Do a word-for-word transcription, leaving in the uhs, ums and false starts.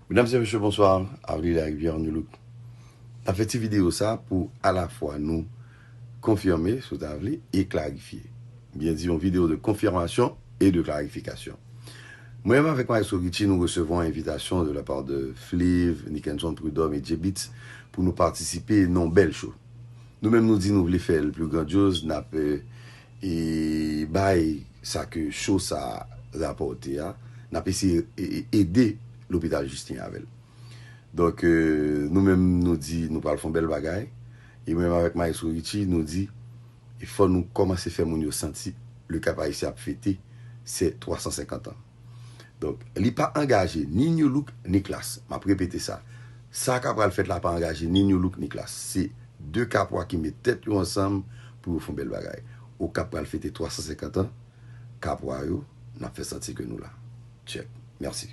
Mesdames et messieurs, bonsoir. Avely Larivière, New Look. N ap fè ti videyo sa pou alafwa nou konfime, si w ta vle, e klarifye. Byen di, yon videyo de konfimasyon e de klarifikasyon. Mwen menm avèk Maestro Richie, nou resevwa yon envitasyon de la part de Fliv, Nickenson Prud'homme e J-Beatz pou nou patisipe nan yon bèl show. Nou menm nou di nou vle fè l pli grandyoz, n ap e, e bay sa ke show sa rapòte a, n ap eseye e, e, ede lopital Jistin avè l. Donk, e, nou menm nou di nou pral fè yon bèl bagay. E mwen menm avèk Maestro Richie, nou di e fò nou kòmanse fè moun yo santi Le Cap Haïtien ap fete se twa san senkant an. Donk, li pa angaje ni New Look ni Klass. M ap repete sa. Sa k ap pral fèt la pa angaje ni New Look ni Klass. Se de Kapwa ki met tèt yo ansanm pou yo fè yon bèl bagay. Okap pral fete twa san senkant an. Kapwa yo, n ap fè santi ke nou la. Check. Mèsi.